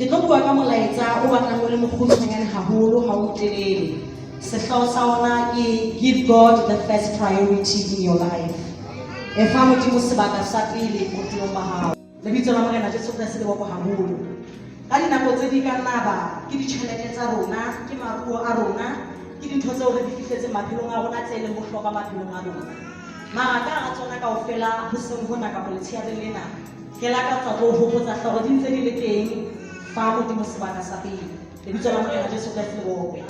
Ke tlo bua ka molaetsa o batlang o le mokgutshwanyane haholo ha o motelele. Sehlooho sa ona ke Give God the first priority in your life. Efa Modimo sebaka sa pele bophelong ba hao. Lebitso la Morena Jesu Kreste le bokwe haholo. Ka dinako tse di ka nna ba ke ditjhelete tsa rona, ke maruo a rona, ke dintho tseo re di fihletseng maphelong a rona tse leng bohlokwa maphelong a rona. Mara ka hara tsona kaofela hoseng hona kapa letsheare lena, Ke lakatsa ho hopotsa hle hore di ntse di le teng fa Modimo sebaka sa pele. Lebitso la Morena Jesu Kreste le bokwe.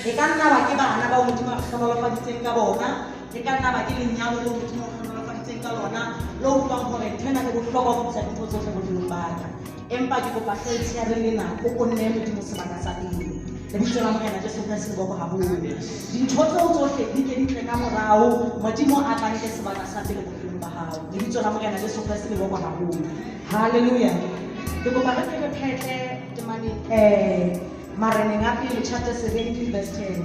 E ka nna ba ke bana bao Modimo a re hlohonolofaditseng ka bona, e ka nna ba ke lenyalo leo Modimo a re hlohonolofaditseng ka lona, le utlwang hore ntho ena e bohlokwa ho fetisa dintho tsohle bophelong ba ka. Empa ke kopa hle letsheare lena o ko nnehe Modimo sebaka sa pele. Lebitso la Morena Jesu Kreste le bokwe haholo. Dintho tseo tsohle di ke di tle ka morao, Modimo a tla nke sebaka sa pele bophelong ba hao. Lebitso la Morena Jesu Kreste le bokwe haholo. Hallelujah. Ke kopa re ke re phetle temaneng Mareneng a pele chapter 17 verse 10.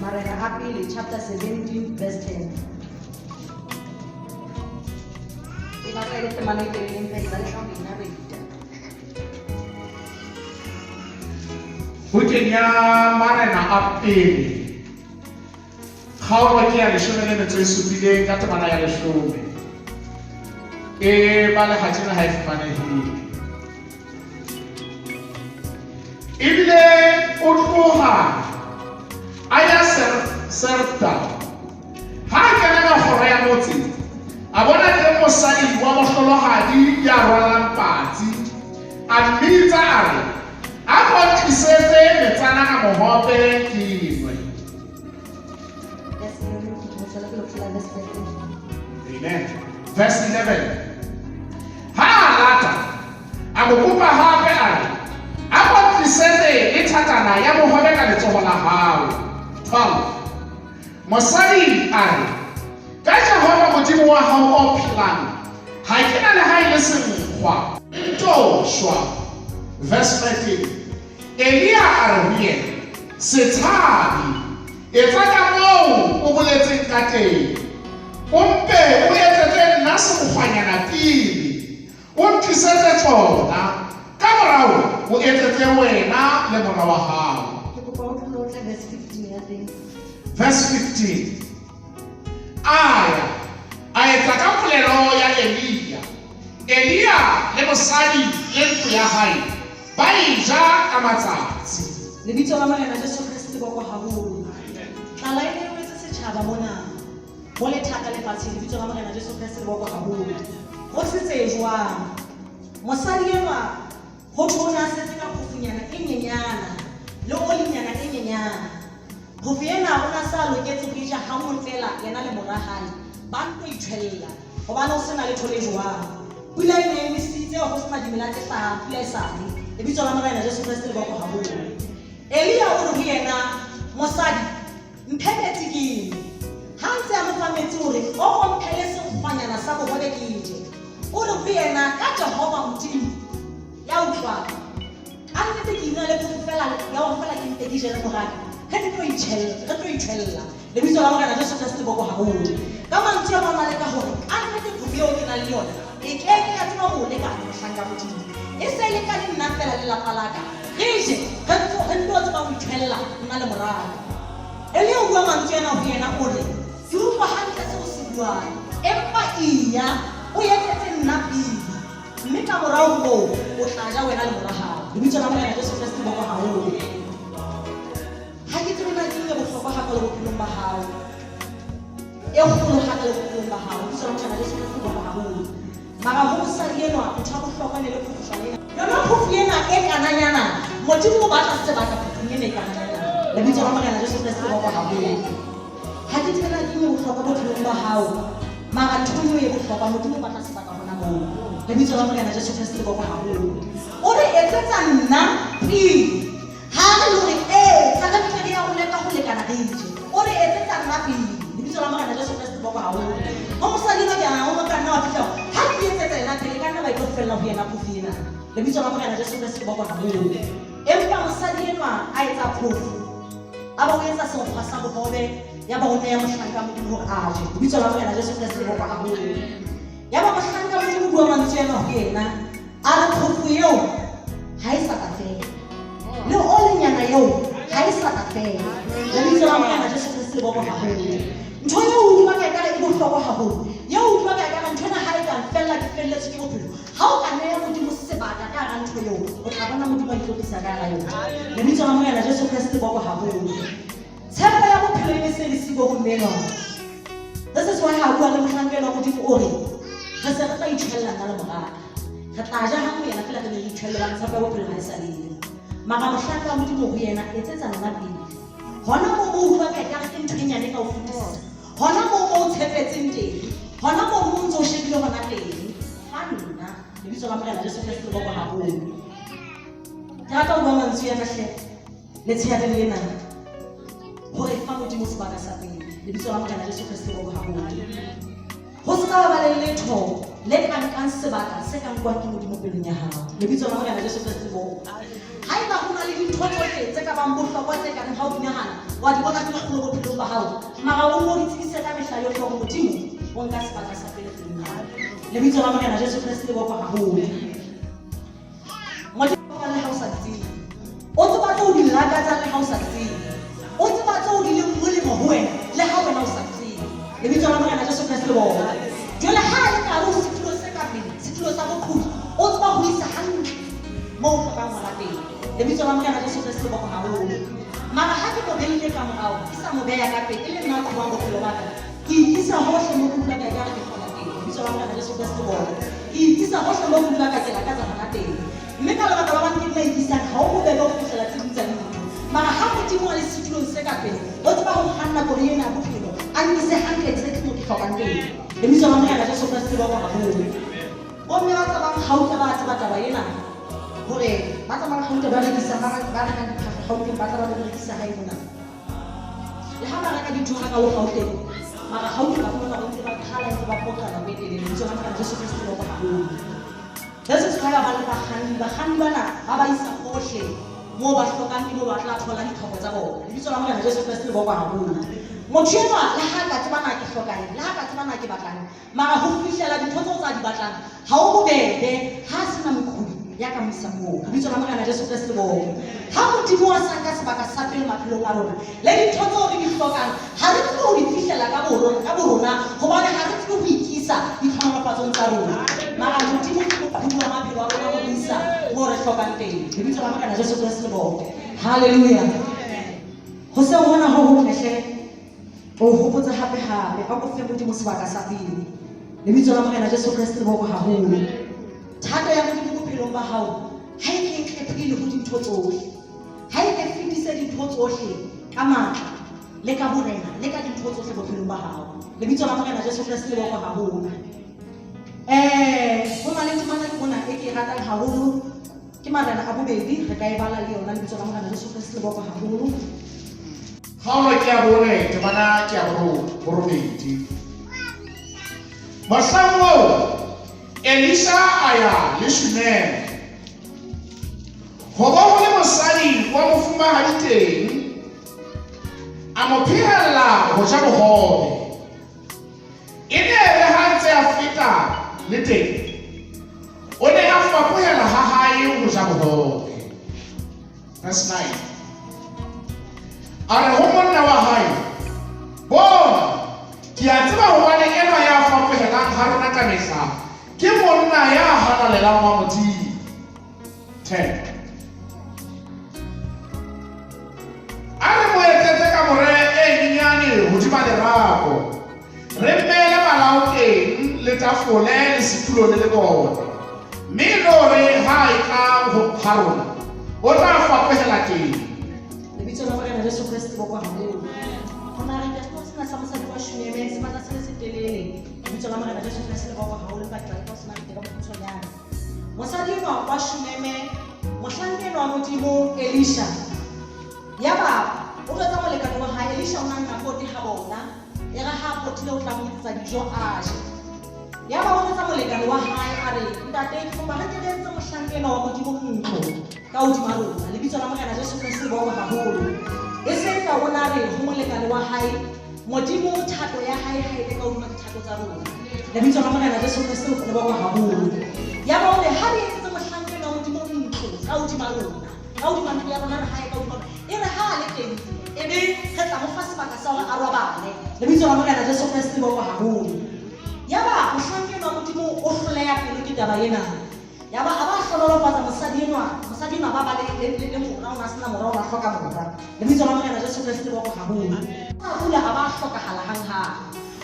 Marena a pele chapter 17 verse 10. E batla e le temana e telele empa e batla ho e narrate. Bukeng ya Marena a pele kgaolo ke ya leshome le metso e supileng ka temana ya leshome e ba lehatjena ha e fumanehile ebile o tloha a ya Serpta ha a kena ka kgoro ya motse a bona teng mosadi wa mohlolohadi ya rwalang patsi a mmitsa a re a ko tlisetse metsana ka mohope ke nwe. Amen. Verse 11. Ha a lata, a mo kopa hape a re, a ko tlisetse le thatana ya bohobe ka letsoho la hao. 12. Mosadi a re, Ka Jehova Modimo wa hao o phelang, ha ke na le ha e le senkgwa. Nto shwa. Verse 13. Elia a re ho yena, Se tshabe, etsa ka moo o boletseng ka teng. O mpe o etsetse nna senkgwanyana pele, o ntlisetse tsona, ka morao o etsetse wena le mora wa hao. Ke kopa o tlole o tle verse 15 ya teng. Verse 15. A ya, a etsa ka polelo ya Elia. Elia le mosadi le ntlo ya hae ba e ja ka matsatsi. Lebitso la Morena Jesu Kreste le bokwe haholo. Tlala e ne e wetse setjhaba mona. Ho le thata lefatsheng, lebitso la Morena Jesu Kreste le bokwe haholo. Ho se tsejwang. Mosadi enwa ho thwe o ne a setse ka phofunyana e nyenyana le olinyana e nyenyana. Phofo ena o ne a sa loketse ho e ja hanngwe feela yena le mora hae ba nto itjhwella hobane ho sena letho le jowang. Pula e ne e emisitse ho sena dimela tse hlahang pula e sa ne. Lebitso la Morena Jesu Kreste le bokwe haholo. Elia o re ho yena, Mosadi, mphe metsi ke nwe. Ha a ntse a mo fa metsi o re, Oko mphe le senkgwanyana sa bohobe ke je. O re ho yena, Ka Jehova Modimo ya utlwang, Ka nnete ke ina le phofo fela ya hore fela ke mpe ke je le moraka, re tlo itjhella, re tlo itjhwella. Lebitso la Morena Jesu Kreste le bokwe haholo. Ka mantswe a mang a leka hore ka nnete phofo eo ke nang le yona e ke ke ya tseba ho lekana mohlanka Modimo. E se e lekane nna fela le lapa la ka. Re je, re ntso re nto tseba ho itjhwella nna le moraka. Elia o bua mantswe ana ho yena o re, Ke utlwa hantle seo o se buang, empa eya o etsetse nna pele. Mme ka morao ho moo o tla ja wena le mora hao. Lebitso la Morena Jesu Kreste le bokwe haholo. Ha ke tsebe na ke eng e bohlokwa hakalo bophelong ba hao. E kgolo hakalo bophelong ba hao. Lebitso la Morena Jesu Kreste le bokwe haholo. Mara ho mosadi enwa ntho ya bohlokwa ne le phofo ena. Yona phofo ena e kananyana, Modimo o batla sebaka phofong ena e kananyana. Lebitso la Morena Jesu Kreste le bokwe haholo. Ha ke tsebe na ke eng e bohlokwa bophelong ba hao. Mara ntho e nngwe e bohlokwa, Modimo o batla sebaka hona moo. Lebitso la Morena Jesu Kreste le bokwe haholo. O re etsetsa nna pele. Ha re le hore etsa re mpe re ya ho leka ho lekana re je. O re etsetsa nna pele. Lebitso la Morena Jesu Kreste le bokwe haholo. Ho mosadi enwa ke a o ka nna wa fihla ha ke etsetsa yena pele ka nna ba itlo fella ho yena phofu ena. Lebitso la Morena Jesu Kreste le bokwe haholo. Empa mosadi enwa a etsa phofu. A ba o etsa senkgwa sa bohobe Yaba o neya mohlanka Modimo hore a je. Lebitso la Morena Jesu Kreste le bokwa haholo. Yaba mohlanka Modimo o bua mantswe ana ho yena. A re phofo eo ha e sa bokwa haholo. Ntho eo o utlwa ka ekare e bohlokwa haholo, eo o utlwa ka ekare ntho ena ha e ka nfella ke felletswe ke bophelo, ha o ka neya Modimo sebaka ka hara ntho eo, o tla bona Modimo a itlotlisa ka hara yona. Lebitso la Morena Jesu Kreste le bokwe haholo. Tshepo ya bophelo e ne se le siko ho mme enwa. This is why ha bua le mohlanka enwa Modimo o re, re se re tla itjhwella nna le moraka. Re tla ja ha nngwe yena fela re ne re itjhwelle hobane tshepo ya bophelo ha e sa le yo. Mara mohlanka wa Modimo ho yena etsetsa nna pele. Hona moo mo utlwa ka ekare ke ntho e nyane ka ho fetisisa. Hona moo mo o tshepetseng teng. Hona moo mo o ntse o shebile hona teng. Fa nna lebitso la Morena Jesu Kreste le bokwe haholo. Ke rata ho bua mantswe ana hle letsheareng lena hore fa Modimo sebaka sa pele. Lebitso la Morena Jesu Kreste le bokwe haholo. Ho se ka ba le letho le ka nkang sebaka se ka nkwang ke Modimo pelong ya hao. Lebitso la Morena Jesu Kreste bo. Haeba ho na le dintho tsohle tse ka bang bohlokwa tse ka reng ha o di nahana, wa di bona di le kgolo bophelong ba hao, mara o nno di tsebise ka mehla yohle hore Modimo o nka sebaka sa pele pelong ya hao. Lebitso la Morena Jesu Kreste le bokwa haholo. Modimo o le ha o sa tsebe. O tseba tseo o di lakatsang le ha o sa tsebe. O tseba tseo di leng molemo ho wena le ha wena o sa tsebe. Lebitso la Morena Jesu Kreste le bona. Jwale ha a le ka hare ho setulo se ka pele, setulo sa boqhodi, o tseba ho isa hantle moo o hlokang hona teng. Lebitso la Morena Jesu Kreste le bokwe haholo. Mara ha ke mo beile ka morao, ke sa mo beya ka pele, e le nna a qhobang bophelo ba ka, Ke ikisa hohle mo ke utlwang ekare ke kgona teng. Lebitso la Morena Jesu Kreste bona. Ke ikisa hohle mo ke utlwang ka ke lakatsa hona teng. Mme ka lebaka la hobane ke nna ikisang, ha ho bobebe ho fihlela tse ding tsa dintho. Mara ha Modimo a le setulong se ka pele, o tseba ho kganna koloi ena ya bophelo, a nkise hantle exactly mo ke hlokang teng. Lebitso la Morena Jesu Kreste le bokwe haholo. Bomme ba tsamayang Gauta ba tseba taba ena hore ba tsamayang Gauta ba rekisa ba rekang diphahlo Gauteng ba tla ba di rekisa hae mona. Le ha ba reka dintho ga kalo Gauteng, mara Gauteng ba fumana hore ntse ba qhala ntse ba poqa nako e telele. Lebitso la Morena Jesu Kreste le bokwe haholo. This is why ba ba le bakganni. Bakganni bana ba ba isa hohle moo ba hlokang ke moo ba tla thola ditlhoko tsa bona. Lebitso la Morena Jesu Kreste le bokwe haholo. Motho enwa le ha ka tseba na ke hlokang, le ha ka tseba na ke batlang, Mara ho fihlela dintho tseo tsa di batlang ha ho bobebe ha a sena moqhobi ya ka mo isang moo. Lebitso la Morena Jesu Kreste le bokwe. Ha Modimo a sa nka sebaka sa pele maphelong a rona, le dintho tseo re di hlokang ha re tsebe ho di fihlela ka borona, ka borona hobane ha re tsebe ho ikisa ditlhohonolofatsong tsa rona. Mara Modimo ke moqhobi wa maphelo a rona ho re isa moo re hlokang teng. Lebitso la Morena Jesu Kreste le bokwe. Hallelujah. Hoseng hona ho hotle hle. O hopotse hape hape, a ko fe Modimo sebaka sa pele. Lebitso la Morena Jesu Kreste le bokwe haholo. Thato ya Modimo bophelong ba hao ha e ke e tle pele ho dintho tsohle. Ha e ke fetise dintho tsohle ka matla le ka borena le ka dintho tsohle bophelong ba hao. Lebitso la Morena Jesu Kreste le bokwe haholo. Ho na le temana mona e ke e ratang haholo ke Marena a bobedi, re ka e bala le yona. Lebitso la Morena Jesu Kreste le bokwe haholo. Kgaolo ke ya bone, temana ke ya borobedi. Mohlang oo Elisa a ya le Shuneme. Ho ba ho le mosadi wa mofumahadi teng, a mo phehella ho ja bohobe. E ne e re ha ntse a feta le teng, o ne a fapohela ha hae ho ja bohobe. Verse 9. A re ho monna wa hae, Bona, ke a tseba hobane enwa ya fapohelang ha rona ka mehla ke monna ya halalelang wa Modimo. 10. A re mo etsetse kamore e nyenyane hodima lerako, re mmeele malao teng le tafole le setulo le lebone, mme e no re ha a etla ha rona, o tla fapohela teng. Lebitso la Morena Jesu Kreste bokwa haholo. Ho na re ka sena sa mosadi wa Shuneme se batla se le setelele. Lebitso la Morena Jesu Kreste le bokwa haholo empa ke tla leka ho sena ka bokgutshwanyane. Mosadi enwa wa Shuneme, mohlanka enwa wa Modimo Elisha, yaba o jwetsa molekane wa hae, Elisha o na nna pote ha bona, e re ha a potile o tla mo etsetsa dijo a je. Yaba o jwetsa molekane wa hae a re, Ntate, ke kopa re ke re etse mohlanka enwa wa Modimo ntlo ka hodima rona. Lebitso la Morena Jesu Kreste le bokwe haholo. E se ka o na re ho molekane wa hae, Modimo thato ya hae ha e be ka hodima dithato tsa rona. Lebitso la Morena Jesu Kreste le bokwe haholo. Yaba o re ha re etsetse mohlanka enwa wa Modimo ntlo ka hodima rona, ka hodima ntlo ya rona re hae ka hodima rona. E re ha a le teng, Ebe re tla mo fa sebaka sa hore a robale. Lebitso la Morena Jesu Kreste le bokwe haholo. Yaba mohlanka enwa wa Modimo o hloleha pelo ke taba ena. Yaba a ba hlohonolofatsa mosadi enwa, mosadi enwa ba ba le, le, le, le mora, o ne a sena mora, o ne a hloka mora. Lebitso la Morena Jesu Kreste le bokwe haholo. A kula a ba a hlokahala hanghang.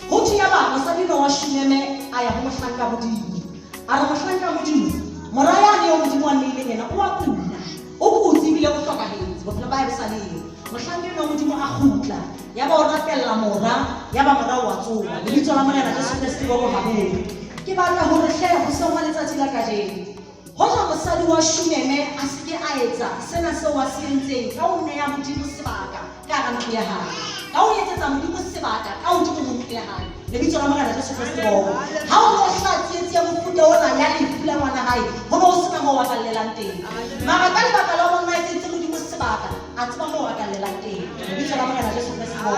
Ho thwe yaba mosadi enwa wa Shuneme a ya ho mohlanka Modimo. A re, Mohlanka Modimo, mora yane eo Modimo a nneileng yena o a kula. O kutse ebile o hlokahetse, bophelo ba hae bo sa le yo. Mohlanka enwa wa Modimo a kgutla, yaba o rapella mora, yaba mora o a tsoha. Lebitso la Morena Jesu Kreste bo haholo. Ke batla hore hle hoseng hwa letsatsi la kajeno, hoja mosadi wa Shuneme a se ke a etsa sena seo a se entseng ka ho neya Modimo sebaka ka hara ntlo ya hae, ka ho etsetsa Modimo sebaka ka hodimo ho ntlo ya hae. Lebitso la Morena Jesu Kreste bo. Ha o no hlaha tsietsi ya mofuta ona ya lefu la ngwana hae, ho ne ho sena moo a ka llelang teng. Mara ka lebaka la hore o ne a etseditse Modimo sebaka, a tseba moo a ka llelang teng. Lebitso la Morena Jesu Kreste bo.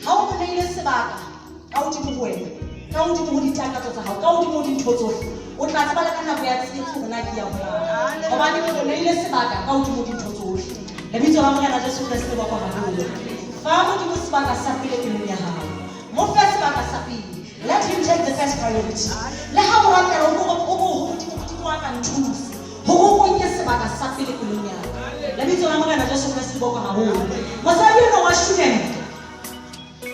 Ha o mo neile sebaka ka hodimo ho wena, ka hodimo ho ditakatso tsa hao, ka hodimo ho dintho tsohle, o tla tseba le ka nako ya tsietsi hore na ke ya ho mang. Hobane ke mo neile sebaka ka hodimo ho dintho tsohle. Lebitso la Morena Jesu Kreste bo haholo. Fa Modimo sebaka sa pele pelong ya hao. Mo fe sebaka sa pele. Let him take the first priority. Le ha o rapela o bo o bo ho Modimo, Modimo wa ka nthuse hore o nke sebaka sa pele pelong ya ka. Lebitso la Morena Jesu Kreste bo haholo. Mosadi enwa wa Shuneme,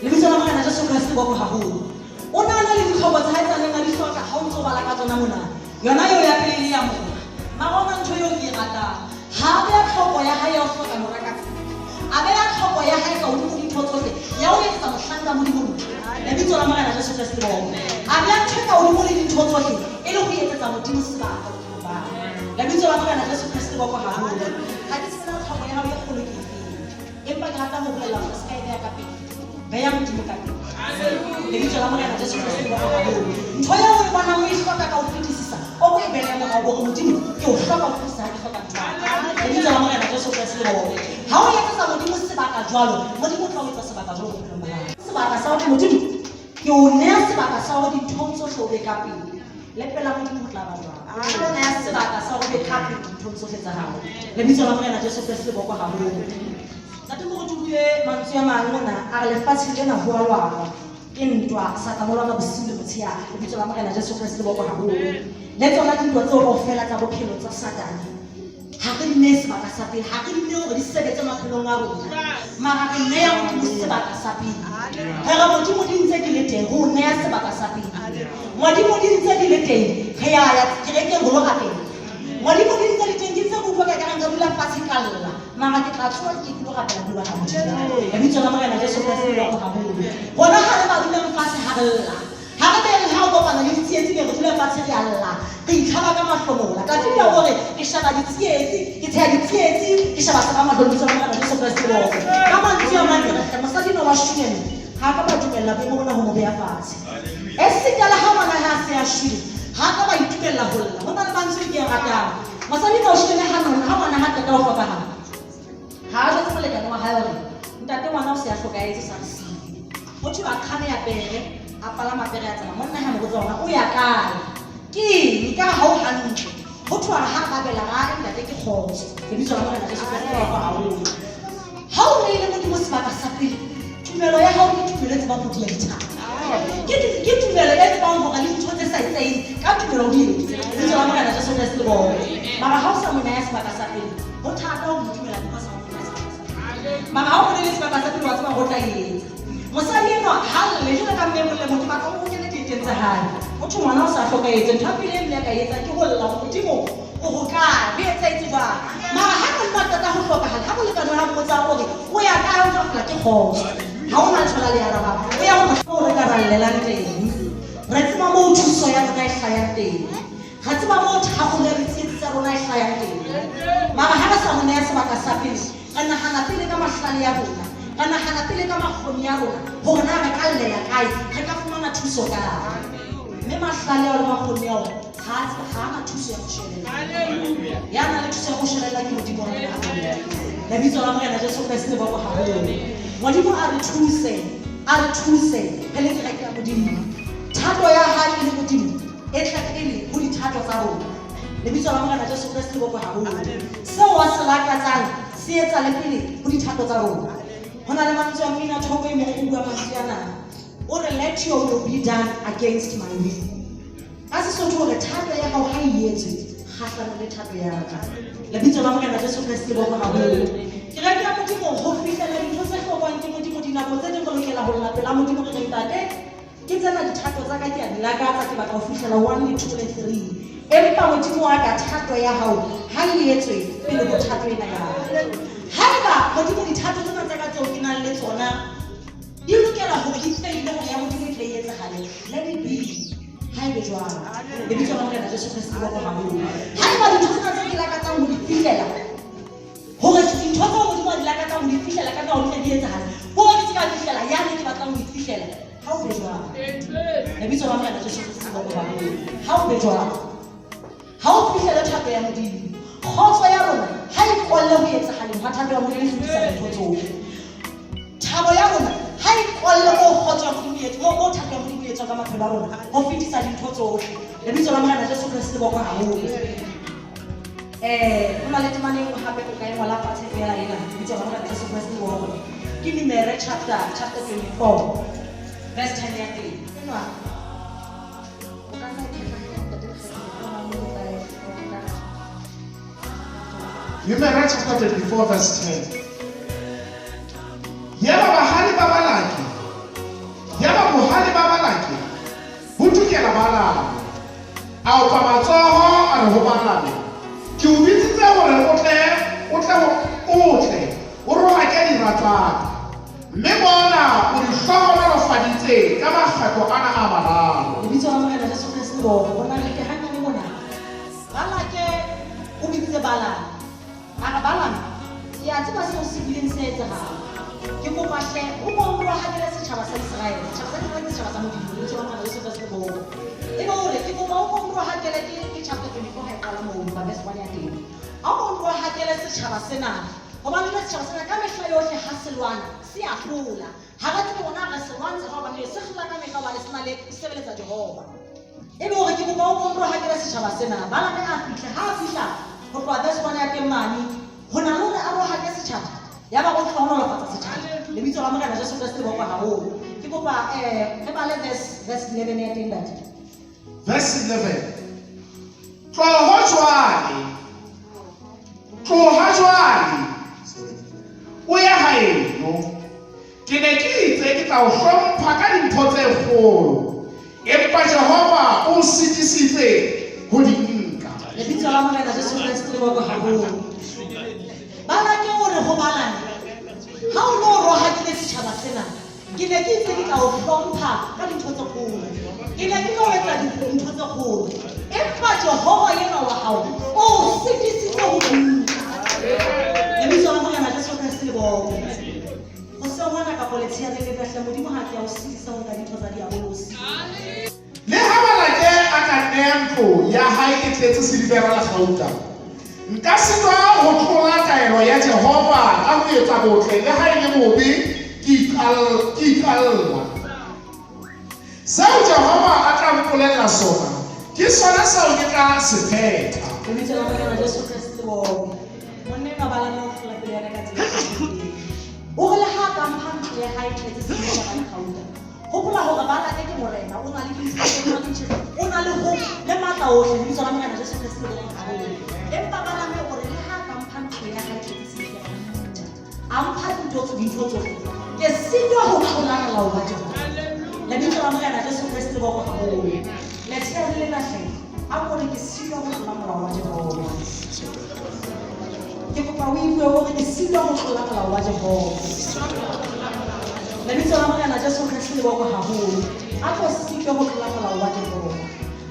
Lebitso la Morena Jesu Kreste bo haholo. O ne a na le ditlhoko tsa hae tsa neng a di hloka ha o ntso bala ka tsona mona. Yona eo ya pele le ya mora. Mara ona ntho eo ke e ratang. Ha a beha tlhoko ya hae ya ho hloka mora ka pele. A beha tlhoko ya hae ka hodimo dintho tsohle ya ho etsetsa mohlanka Modimo ntho. Lebitso la Morena Jesu Kreste bo. A beha ntho e ka hodimo le dintho tsohle e le ho etsetsa Modimo sebaka bophelong ba hae. Lebitso la Morena Jesu Kreste bo haholo. Ha ke tsebe na tlhoko ya hao e kgolo ke efeng. Empa ke rata ho bolella hore se ka e beha ka pele. Beha Modimo ka pele. Lebitso la Morena Jesu Kreste le bokwe haholo. Ntho eo o e bonang o e hloka ka ho fetisisa, o ko e behe morao hore Modimo ke o hloka ho fetisisa ha ke hloka ntho. Lebitso la Morena Jesu Kreste le bokwe. Ha o etsetsa Modimo sebaka jwalo, Modimo o tla o etsa sebaka jwalo bophelong ba hao. Sebaka sa hore Modimo ke o nea sebaka sa hore dinthong tsohle o be ka pele. Le pela Modimo ho tla ba jwalo. O nea sebaka sa hore o be ka pele dinthong tsohle tsa hao. Lebitso la Morena Jesu Kreste le bokwe haholo. Ntate Moruti o buile mantswe a mang mona a re lefatsheng lena ho a lwanwa ke ntwa Satane o lwana bosiu le motshehare. Lebitso la Morena Jesu Kreste le bokwe haholo. Le tsona dintwa tseo kaofela tsa bophelo tsa Satane ha re di nee sebaka sa pele, ha re di nee hore di sebetse maphelong a rona, mara re neya Modimo sebaka sa pele. Re re Modimo di ntse di le teng, re o neya sebaka sa pele. Modimo di ntse di le teng, re ya ya kerekeng ho lo rapela. Modimo di ntse di teng, ke ntse ke utlwa ka kareng ka dula fatshe ka lla, mara ke tla tsoha ke ke lo rapela ho bua Modimo. Lebitso la Morena Jesu Kreste le bokwe haholo. Rona ha re ba dulang fatshe ha re lla. Ha re be re ha o kopana le ditsietsi be re dula fatshe re a lla, re itlhaba ka mahlomola. Davida o re, Ke sheba ditsietsi, ke tsheha ditsietsi, ke sheba sera mahlong. Lebitso la Morena Jesu Kreste le bokwe. Ka mantswe a mang ke re hle, mosadi enwa wa Shuneme ha a ka ba dumella boemo bona ho mo beha fatshe. Esita le ha ngwana hae a se a shwele, ha a ka ba itumella ho lla. Ho na le mantswe ke a ratang. Mosadi enwa wa Shuneme ha ha ngwana ha qeta ho hlokahala, ha a jwetse molekane wa hae hore ntate ngwana o se a hlokahetse sa re siile. Ho thwe a kganeya pere, a palama pere a tsamaya. Monna ha mo botsa hore o ya kae, ke eng, ka ha o hantle. Ho thwe ha arabela ra re ntate ke kgotso. Lebitso la Morena Jesu Kreste le bakwa haholo. Ha o neile Modimo sebaka sa pele, tumelo ya hao ke tumelo e tsebang ho diya dithaba. Ke tumelo e tsebang hore le dintho tse sa etseheng ka tumelo o di etse. Lebitso la Morena Jesu Kreste le bokwe. Mara ha o sa mo naya sebaka sa pele, ho thata ho mo dumela because ha o mo naya sebaka sa pele. Mara ha o mo neile sebaka sa pele wa tseba hore o tla etsa. Mosadi enwa ha lle jwalo ka mme mong le mong, ke batla o kene dieteng tsa hae. Ho thwe ngwana o sa hlokahetse, ntho ya pele e mme a ka e etsang ke ho lla hore Modimo o hokae, ho etsahetse jwang. Mara ha monna a qeta ho hlokahala, ha molekane wa hae a mmotsa o re o ya kae, o tla fela ke kgotso. Ha o na thola le arabang, o ya ho moo re ka ra llelang teng. Re tseba moo thuso ya rona e hlayang teng. Re tseba moo tharollo ya ditsietsi tsa rona e hlayang teng. Mara ha re sa mo neha sebaka sa pele, Re nahana pele ka mahlale a rona. Re nahana pele ka makgoni a rona hore na re ka llela kae, re ka fumana thuso kae. Mme mahlale ao le makgoni ao ha a na thuso ya ho shwelella. Ya nang le thuso ya ho shwelella ke Modimo wa rona. Lebitso la Morena Jesu Kreste le bokwe haholo. Modimo a re thuse, a re thuse re le kereke ya Modimo. Thato ya hae e le Modimo e tle pele ho dithato tsa rona. Lebitso la Morena Jesu Kreste le bokwe haholo. Seo a se lakatsang se etsale pele ho dithato tsa rona. Ho na le mantswe a mmina thoko e mong o bua mantswe ana. O re let your will be done against my will. Ka Sesotho o re thato ya hao ha e etswe kgahlano le thato ya ka. Lebitso la Morena Jesu Kreste le bokwe haholo. Kereke ya Modimo ho fihlela dintho tse hlokwang ke Modimo dinako tse ding re lokela ho lla pela Modimo re re Ntate ke tsena dithato tsa ka ke a di lakatsa ke batla ho fihlela one le two le three empa Modimo wa ka thato ya hao ha e etswe pele ho thato ena ya ka. Haeba Modimo dithato tsena tsa ka tseo ke nang le tsona di lokela hore di feile hore ya Modimo e tle e etsahale let it be ha ebe jwalo lebitso la Morena Jesu Kreste le bokwe haholo haeba dintho tsena tse ke lakatsang ho di fihlela hore dintho tseo Modimo a di lakatsang ho di fihlela ka nako di tle di etsahale hore ke se ka fihlela yane ke batlang ho e fihlela ha o be jwalo lebitso la Morena Jesu Kreste le bokwe haholo ha o be jwalo ha o fihlele thato ya Modimo kgotso ya rona ha e kolle ho etsahaleng hwa thato ya Modimo e hlodisa dintho tsohle Thabo ya rona ha e kolle moo kgotso ya Modimo e moo moo thato ya Modimo e etswa ka maphelo a rona ho fetisa dintho tsohle. Lebitso la Morena Jesu Kreste le bokwe haholo. Eh, ho na le temana e nngwe hape o ka e ngola fatshe feela ena. Lebitso la Morena Jesu Kreste le bokwe. Ke Numere chapter 24 verse 10 ya teng. Enwa o ka nna e phetla he ntate Lekgetho o na le tla e ka Numere chapter 24 verse 10. Yaba bahale ba Balake, yaba bohale ba Balake bo tukela Balame. A opa matsoho a re ho Balame, Ke o bitsitse hore o tle, o tle, o tle, o rohake dira tsa ka. Mme bona, o di hlohonolofaditse ka makgetlo ana a mararo. Lebitso la Morena Jesu Kreste le bokwe. Bona re ke hanyane mona. Balake o bitsitse Balame. A re, Balame, ke a tseba seo se bileng se etsahala. Ke kopa hle o ko o rohakele setjhaba sa Iseraele. Setjhaba sa Iseraele ke setjhaba sa Modimo. Lebitso la Morena Jesu Kreste le bokwe. Ebe o re, ke kopa o ko o rohakele ke, ke chapter 24 ha e qala moo, ba verse 1 ya teng. A o ko o rohakele setjhaba sena. Hobane jwale setjhaba sena ka mehla yohle ha se lwana, se a hlola. Ha re tsebe hore na re se lwantsha ka hobane se hlola ka mehla hobane se na le se sebeletsa Jehova. Ebe o re ke kopa o ko nrohakele setjhaba sena. Balame a fihla. Ha a fihla ho tloha verse 1 ya teng mane, ho na le hore a rohake setjhaba, yaba o hlohonolofatsa setjhaba. Lebitso la Morena Jesu Kreste le bokwe haholo. Ke kopa re bale verse 11 ya teng ntate. Verse 11. Tloho jwale, tloha jwale, o ye haeno. Ke ne ke itse ke tla o hlompha ka dintho tse kgolo, empa Jehova o sitisitse ho di nka. Lebitso la Morena Jesu Kreste le bokwe haholo. Balake o re ho Balame, ha o no rohakile setjhaba sena, ke ne ke itse ke tla o hlompha ka dintho tse kgolo. Ke ne ke tlo etsa dintho tse kgolo. Empa Jehova enwa wa hao o o sitisitse ho di nka. Lebitso la Morena Jesu Kreste le bokwe. Hoseng hona kapa letsheare lena hle Modimo ha ke a o sitisa ho nka dintho tsa diabolosi. Le ha Balake a ka nnea ntlo ya hae e tletse silivera le kgauta, nka sitwa ho tlola taelo ya Jehova ka ho etsa botle le ha e le bobe ke iqalla. Seo Jehova a tla mpolella sona, ke sona seo ke tla se phetha. Lebitso la Morena Jesu Kreste le bokwe. Monna enwa Balame o hlola pelo ya ka ka tsela e kgethehileng. O re le ha a ka mpha ntlo ya hae e tletse silivera le kgauta, Hopola hore Balake ke morena, o na le dintho, o na le ditjhelete, o na le ho le matla ohle. Lebitso la Morena Jesu Kreste le bokwe haholo. Empa Balame o re le ha a ka mpha ntlo ya hae tletse silefera le kgauta, a mpha dintho dintho tsohle, ke sitwa ho tlola molao wa Jehova. Lebitso la Morena Jesu Kreste le bokwe haholo. Letsheare lena hle, a ko re ke sitwa ho tlola molao wa Jehova. Ke kopa o ibue o re ke sitwa ho tlola molao wa Jehova. Lebitso la Morena Jesu Kreste le bokwe haholo. A ko sitwe ho tlola molao wa Jehova.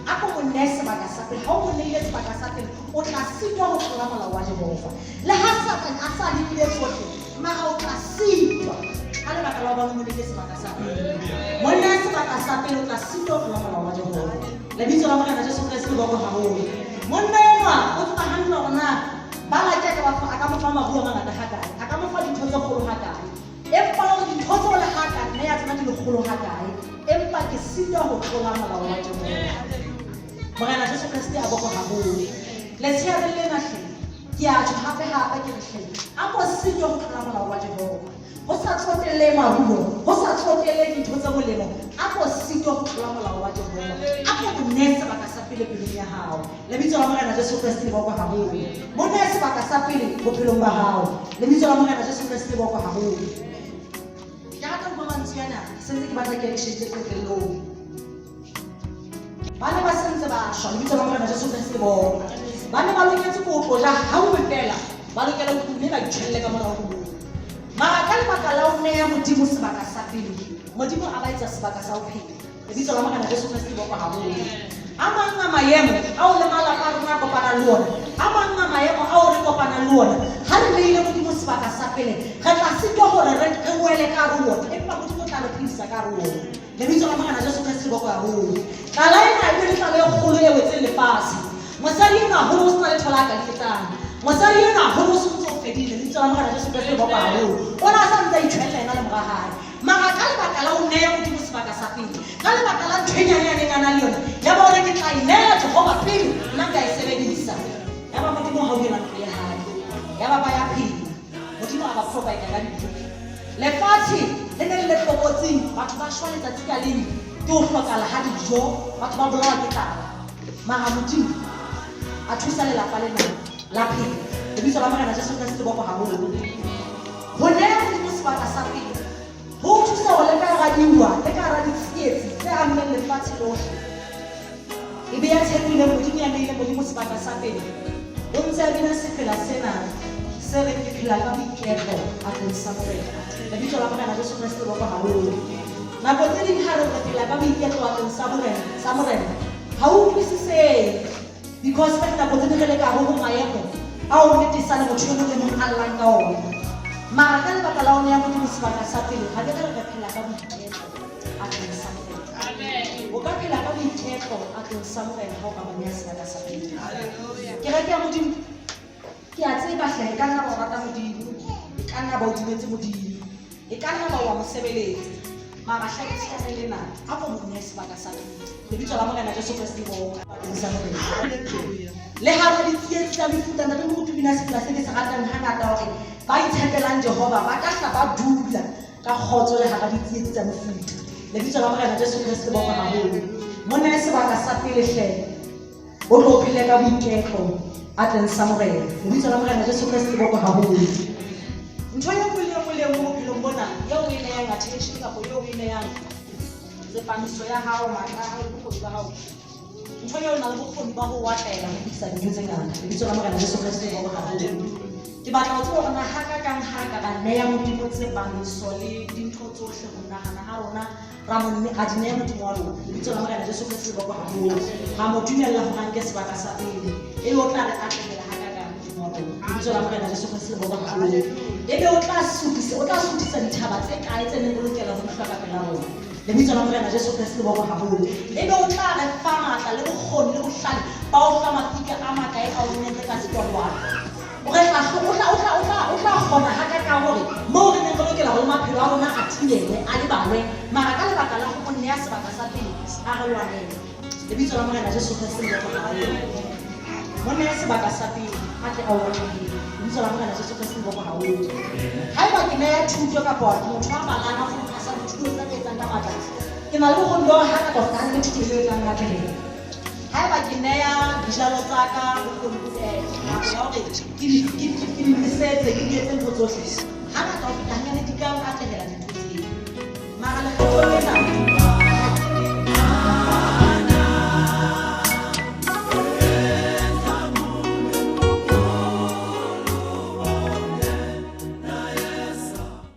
A ko mo nehe sebaka sa pele. Ha o mo neile sebaka sa pele, o tla sitwa ho tlola molao wa Jehova. Le ha Satane a sa lekile tsohle, mara o tla sitwa ka lebaka la hobane o mo neile sebaka sa pele. Mo nehe sebaka sa pele, o tla sitwa ho tlola molao wa Jehova. Lebitso la Morena Jesu Kreste le bokwe haholo. Monna enwa o tseba hantle hore na Balake a ka ba fa, a ka mo fa maruo a mangata hakae, a ka mo fa dintho tse kgolo hakae. Empa hore dintho tseo le ha ka nneya tsona di le kgolo hakae, empa ke sitwa ho tlola molao wa Jehova. Morena Jesu Kreste a bokwe haholo. Letsheare lena hle, ke a tjho hape hape ke re hle, a ko sitwe ho tlola molao wa Jehova. Ho sa tsotellehe maruo, ho sa tsotellehe dintho tse molemo, a ko sitwa ho tlola molao wa Jehova. A ko mo nehe sebaka sa pele pelong ya hao. Lebitso la Morena Jesu Kreste le bokwe haholo. Mo nehe sebaka sa pele bophelong ba hao. Lebitso la Morena Jesu Kreste le bokwe haholo. Ke rata ho utlwa mantswe ana, ke sentse ke batla ke ya dishente qetellong. Ba ne ba sentse ba shwa, lebitso la Morena Jesu Kreste le bokwe. Ba ne ba loketse ko tlo ja hangwe fela, ba lokela ho mme ba itjhelle ka morao ho moo. Mara ka lebaka la ho neha Modimo sebaka sa pele, Modimo a ba etsa sebaka sa ho phela. Lebitso la Morena Jesu Kreste le bokwe haholo. A mang a maemo ao le malapa a rona a kopanang le ona, a mang a maemo ao re kopanang le ona, ha re neile Modimo sebaka sa pele, re tla sitwa hore re re wele ka hare ho ona, empa Modimo o tla re phedisa ka hare ho ona. Lebitso la Morena Jesu Kreste le bokwe haholo. Tlala ena e bile tlala e kgolo e wetseng lefatshe. Mosadi enwa ho ne ho sena letho la ka le etsang. Mosadi enwa ho ne ho se ntse ho fedile. Lebitso la Morena Jesu Kreste le bokwe haholo. O ne a sa ntse a itjhwella yena le mora hae. Mara ka lebaka la ho neya Modimo sebaka sa pele, ka lebaka la ntho e nyane ya neng a na le yona, ya ba o re ke tla e neela Jehova pele nna nka e sebedisa. Ya ba Modimo o hauhela ntlo ya hae. Ya ba ba ya phela. Modimo a ba provide ka dijo. Lefatshe le ne le le tlokotsing, batho ba shwa letsatsi ka leng ke ho hlokala ha dijo, batho ba bolawa ke tlala. Mara Modimo a thusa lelapa lena la phela. Lebitso la Morena Jesu Kreste le bokwe haholo. Ho neha Modimo sebaka sa pele ho o thusa hore le ka hara dintwa, le ka hara ditsietsi tse ammeng lefatshe lohle, e be ya tshepileng Modimo, ya neileng Modimo sebaka sa pele. O ntse a bina sefela sena se reng ke phela ka boiketlo atleng sa Morena. Lebitso la Morena Jesu Kreste le bokwe haholo. Nako tse ding ha re re phela ka boiketlo atleng sa Morena, sa Morena, ha o utlwisisehe. Because ka dinako tse ding re le ka hare ho maemo ao nnete sa le motho e mong le mong a llang ka ona. Mara ka lebaka la ho neha Modimo sebaka sa pele, ga ke re re phela ka boiketlo atleng sa Morena. O ka phela ka boiketlo atleng sa Morena ha o ka mo neha sebaka sa pele. Kereke ya Modimo, ke a tseba hle, e ka nna ba o rata Modimo, e ka nna ba o dumetse Modimo, e ka nna ba wa mo sebeletsa, mara hle letshehare lena a ko mo nehe sebaka sa pele. Lebitso la Morena Jesu Kreste le bokwe bakeng sa Morena. Le hara ditsietsi tsa mefuta, ntate moruti o bina sefela se ke se ratang hangata hore ba itshepelang Jehova ba ka hla ba dula ka kgotso le hara ditsietsi tsa mefuta. Lebitso la Morena Jesu Kreste le bokwe haholo. Mo nehe sebaka sa pele hle. O tlo o phele ka boiketlo atleng sa Morena. Lebitso la Morena Jesu Kreste le bokwe haholo. Ntho e nngwe le e nngwe le e nngwe bophelong bona eo o e nehang attention kapa eo o e nehang tsepamiso ya hao, matla a hao le bokgoni ba hao, ntho eo na le bokgoni ba ho atlela ho fetisa dintho tse ngata. Lebitso la Morena Jesu Kreste le bokwe haholo. Ke batla ho tseba hore na hakakang ha re ka ra neya Modimo tsepamiso le dintho tsohle ho nahana ha rona ra mo ra di neya Modimo wa rona. Lebitso la Morena Jesu Kreste le bokwe haholo. Ra mo dumella hore a nke sebaka sa pele. Ebe o tla re atlehela hakakang Modimo wa rona. Lebitso la Morena Jesu Kreste le bokwe haholo. Ebe o tla suthisa, o tla suthisa dithaba tse kae tse neng re lokela ho di hloka pela rona. Lebitso la Morena Jesu Kreste le bokwe haholo. Ebe o tla re fa matla le bokgoni le bohlale ba ho fa mafika a makae ao re neng re ka sitwa ho a O re tla o tla o tla o tla o tla kgona hakakang hore moo re neng re lokela hore maphelo a rona a thibelwe, a lebalwe, mara ka lebaka la ho mo nea sebaka sa pele, a re lwanele. Lebitso la Morena Jesu Kreste le bokwe haholo. Mo neye sebaka sa pele, a tle a o atlehele. Lebitso la Morena Jesu Kreste le bokwe haholo. Haeba ke neya thuto kapa ke motho a balang a fokasa dithuto tse re etsang ka matla, ke na le bokgoni ba hore hangata ho feta le thuto eo e tlang atlehela. Haeba ke neya dijalo tsa ka bokgoni nako ya hore ke di nosetse, ke di etse ntho tsohle, hangata ho